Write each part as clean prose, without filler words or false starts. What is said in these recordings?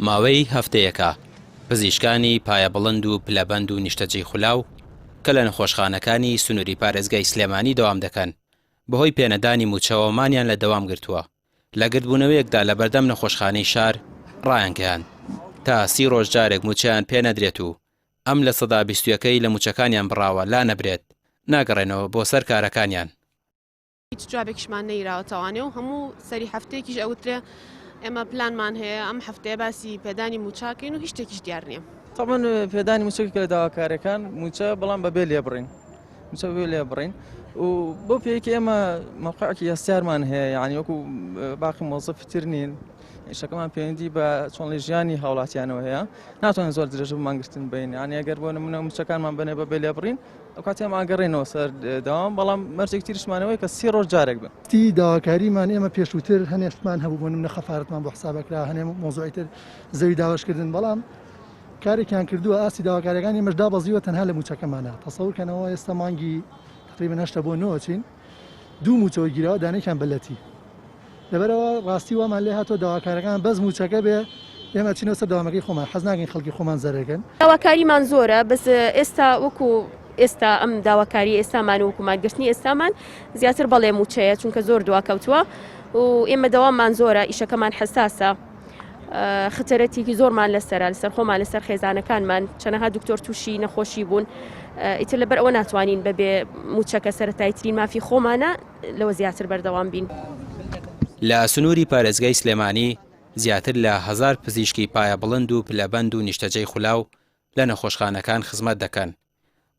ماوەی هەفتەیەکە پزیشکانی پایەبڵند و پلەبەند و نیشتەجێی خولاو کە لە نەخۆشخانەکانی سنووری پارێزگای سلێمانی دەوام دەکەن، بەهۆی پێنەدانی مووچەوە مانیان لە دەوام گرتووە. لە گردبوونەوەیەکدا لە بەردەم نەخۆشخانەی شار ڕایانگەیاند، تا سی ڕۆژ جارێک مووچەیان پێنەدرێت و ئەم 21% ەی لە مووچەکانیان بڕاوە لانەبرێت، ناگەڕێنەوە بۆ سەر کارەکانیان. هیچ جوابێکیشمان نەیراوەتەوانێ و هەموو سەری هەفتەیەکیش ئەوترێ ئێمە پلانمان هەیە ئەم هەفتەیە باسی پێدانی موچاکەین و هیچ شتێکیش دیار نییە. تەبعەن پێدانی موچەکە لە داواکاریەکان موچە بەڵام بەبێ لێبڕین موچە بەبێ لێبڕین و بۆ پێیەکی ئێمە مەوقعێکی هەستیارمان هەیە یعنی وەکو باقی مۆزەفی تر نین ئیشەکەمان پەیوەندی بە چۆنڵی ژیانی هاوڵاتیانەوە هەیە ناتوانین زۆر درێژە بە مانگرتن بین یعنی ئەگەر بۆ نمونە موچەکانمان بنێ بەبێ لێبڕین ئەو کاتێ ئێمە ئەگەڕێینەوە سەر دەوام بەڵام مەرجێک تریشمانەوەی کە سی ڕۆژ جارێک بن. تی داواکاریمان ئێمە پێشووتر هەنێ شتمان هەبوو بۆ نمونە خەفارەتمان بۆ حساب ئەکرا هەنێ مەوزوعی تر زەوی دابەشکردن بەڵام کارێکیان کردووە ئاستی داواکاریەکانی ئێمەش دابەزیوە تەنها لە مووچەکەمانە تەسەور کەنەوە ئێستا مانگی تقریبا هەشتە بۆ نۆ ئەچین دوو مووچە وەرگیراوە دانێکیان بە لەتی لەبەرئەوە ڕاستی وامان لێ هاتووە داواکارەکان بەس مووچەکە بێ ئێمە ئەچینەوە سەر دەوامەکەی خۆمان حەز ناکەین خەڵکی خۆمان زەرەکەن. داواکاریمان زۆرە بەس ئێستا وەکو ئێستا ئەم داواکاری ئێستامان و وەکو مانگرتنی ئێستامان زیاتر بەڵێ مووچەیە چونکە زۆر دواکەوتووە و ئێمە دەواممان زۆرە ئیشەکەمان حەساسە خەتەرەتێکی زۆرمان لەسەرە لەسەر خۆمان لەسەر خێزانەکانمان چەنەها دکتۆر تووشی نەخۆشی بوون ئیتر لەبەر ئەوە ناتوانین بەبێ مووچەکە سەرەتاییترین مافی خۆمانە لەوە زیاتر بەردەوام بین. لە سنووری پارێزگای سلێمانی زیاتر لە هەزار پزیشکی پایەبڵند و پلەبەند و نیشتەجێی خولاو لە نەخۆشخانەکان خزمەت دەکەن.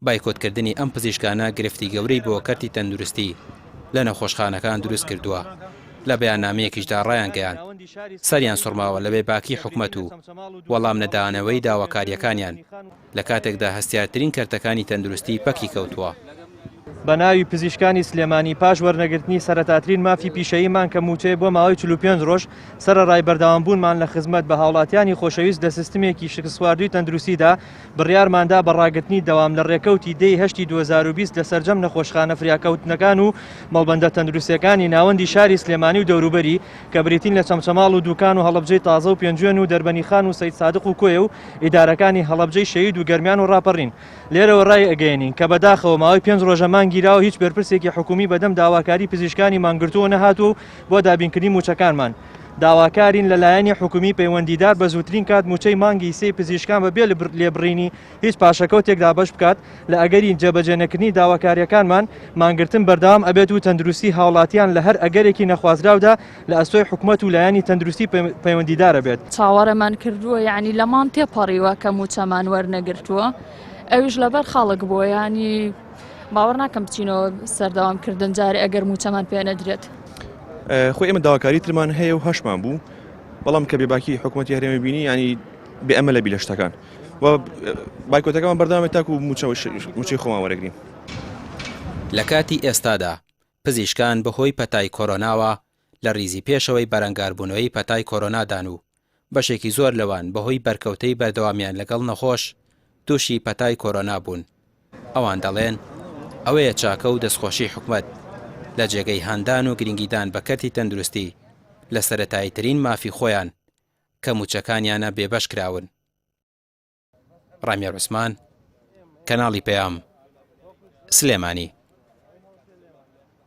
بایکۆتکردنی ئەم پزیشکانە گرفتی گەورەی بۆ کەرتی تەندروستی لە نەخۆشخانەکان دروست کردووە. لە بەیاننامەیەکیشدا ڕایانگەیاند، سەریان سوڕماوە لە بێباکی حکومەت و وەڵام نەدانەوەی داواکارییەکانیان. لە کاتێکدا هەستیارترین کەرتەکانی تەندروستی پەکی کەوتووە. بە ناوی پزیشکانی سلێمانی پاش وەرنەگرتنی سەرەتاترین مافی پیشەییمان کە مووچەیە بۆ ماوەی 45 ڕۆژ سەرەڕای بەردەوامبوونمان لە خزمەت بە هاوڵاتیانی خۆشەویست لە سیستمێکی شکستخواردووی تەندروستیدا بڕیارماندا بە ڕاگرتنی دەوام لە ڕێکەوتی دەی هەشتی 2020 لە سەرجەم نەخۆشخانە فریاکەوتنەکان و مەڵبەندە تەندروستیەکانی ناوەندی شاری سلێمانی و دەوروبەری کە بریتین لە چەمچەماڵ و دوکان و هەڵەبجەی تازە و پێنجوێن و دەربەنیخان و سەیدسادق و کۆیە و ئیدارەکانی هەڵەبجەی شەهید و گەرمیان و ڕاپەڕین لێرەوە ڕای ئەگەیەنین کە بەداخەوە ماوەی پێنج ڕۆژە مان گیراوە هیچ بەرپرسێکی حکومی بەدەم داواکاری پزیشکانی مانگرتووە نەهاتووە و بۆ دابینکردنی مووچەکانمان داواکارین لە لایەنی حکومی پەیوەندیدار بە زووترین کات مووچەی مانگی سێی پزیشکان بە بێ لێبڕینی هیچ پاشەکەوتێک دابەش بکات لە ئەگەری جێبەجێنەکردنی داواکارییەکانمان مانگرتن بەردەوام ئەبێت و تەندروستی هاوڵاتیان لە هەر ئەگەرێکی نەخوازراودا لە ئەستۆی حکومەت و لایەنی تەندروستی پەیوەندیدارە بێت. چاوەڕێمان کردووە یانی لەمان تێپەڕیوە کە مووچەمان وەرنەگرتووە ئەویش لەبەر خەڵک بووە یانی باوەڕ ناکەم بچینەوە سەردەوام کردن جارێ ئەگەر مووچەمان پێ نەدرێت. خۆی ئێمە داواکاری ترمان هەیە و هەشمان بوو بەڵام کە بێباکی حکوومەتی هەرێمی بینی ینی بێ ئەمە لە بی لە شتەکان و بایکۆتەکەمان بەردەوامێت تاکو مووچەی خۆمان وەرەگرین. لە کاتی ئێستادا پزیشکان بەهۆی پەتای کۆرۆناوە لە ریزی پێشەوەی بەرەنگاربوونەوەی پەتای کۆرۆنادان و بەشێکی زۆر لەوان بەهۆی بەرکەوتەی بەردەوامیان لەگەڵ نەخۆش تووشی پەتای کۆرۆنا بوون. ئەوان دەڵێن، ئەوەیە چاکە و دەستخۆشی حکومەت لە جێگەی هاندان و گرنگیدان بە کەرتی تەندروستی لە سەرەتاییترین مافی خۆیان کە مووچەکانیانە بێبەش کراون. ڕامیار عوسمان، کەناڵی پەیام، سلێمانی.